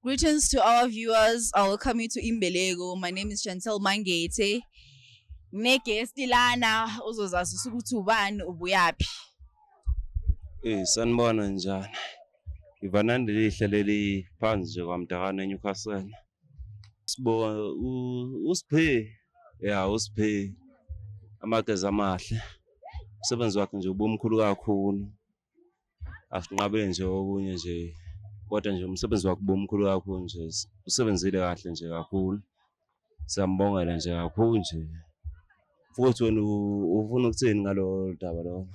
Greetings to our viewers. I welcome you to Imbelego. My name is Chantel Mangete. Ne-guest lana uzozazisa ukuthi ubani ubuyaphi. Eh sanibona njani? Ivanani lihle leli phansi nje kwaMdakane eNewcastle. Sibonga uSiphe. Ya uSiphe. Amageza amahle. Umsebenzi wakhe nje ubumkhulu kakhulu. Asinqabele nje okunye nje kodwa nje umsebenzi wakhe ubumkhulu kakhulu nje. Usebenzile kahle nje kakhulu. Siyambongela nje kakhulu nje. Futhi wena ufuna ukuthini ngalolu daba lolo?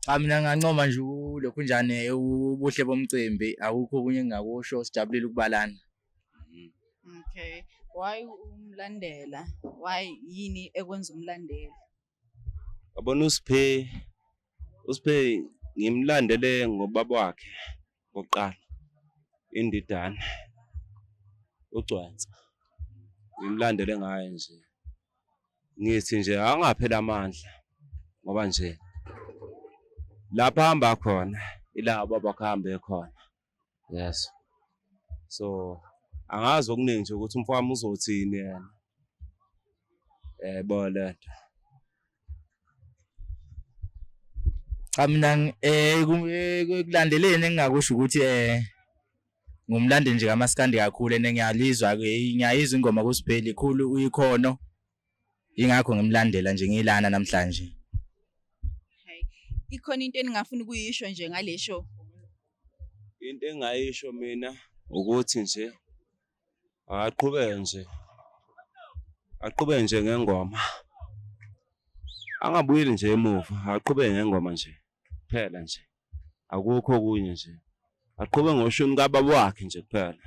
Cha mina ngingancoma nje ulokhunjane ubuhle bomcimbi akukho okunye engingakusho sijabulile ukubalana. Okay. Why umlandela? Why yini ekwenza umlandela? Yabona uSiphe, uSiphe ngimlandele ngobaba wakhe kokuqala, iNdidane, uGcwensa. Ngimlandele ngaye nje. Ngithi nje angapheli amandla ngoba nje lapha ahamba khona ila ubaba wakhe ahambe khona. Yes. So angazi okuningi nje ukuthi umfowami uzothini yena. Yebo lento. Cha mina ekulandeleni engingakusho ukuthi ngumlandeli nje kaMaskandi kakhulu and ngiyalizwa ke ngiyayizwa ingoma kuSibheli khulu uyikhono ingakho ngimlandela nje ngilana namhlanje. Hey. Ikhona into eningafuna ukuyisho nje ngale show? Into engayisho mina ukuthi nje akaqhubeke nje aqhubeke nje ngengoma angabuyeli nje emuva aqhubeke ngengoma nje kuphela nje akukho okunye nje aqhube ngoshuni kababa wakhe nje kuphela.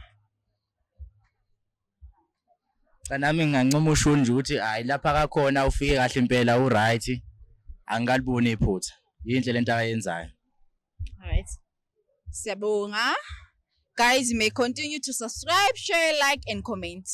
Cha nami ngingancoma ushuni nje ukuthi hayi lapha akakhona ufike kahle impela u-right angikaliboni iphutha yinhle lento akayenzayo. All right. Siyabonga. Guys, you may continue to subscribe, share, like and comment.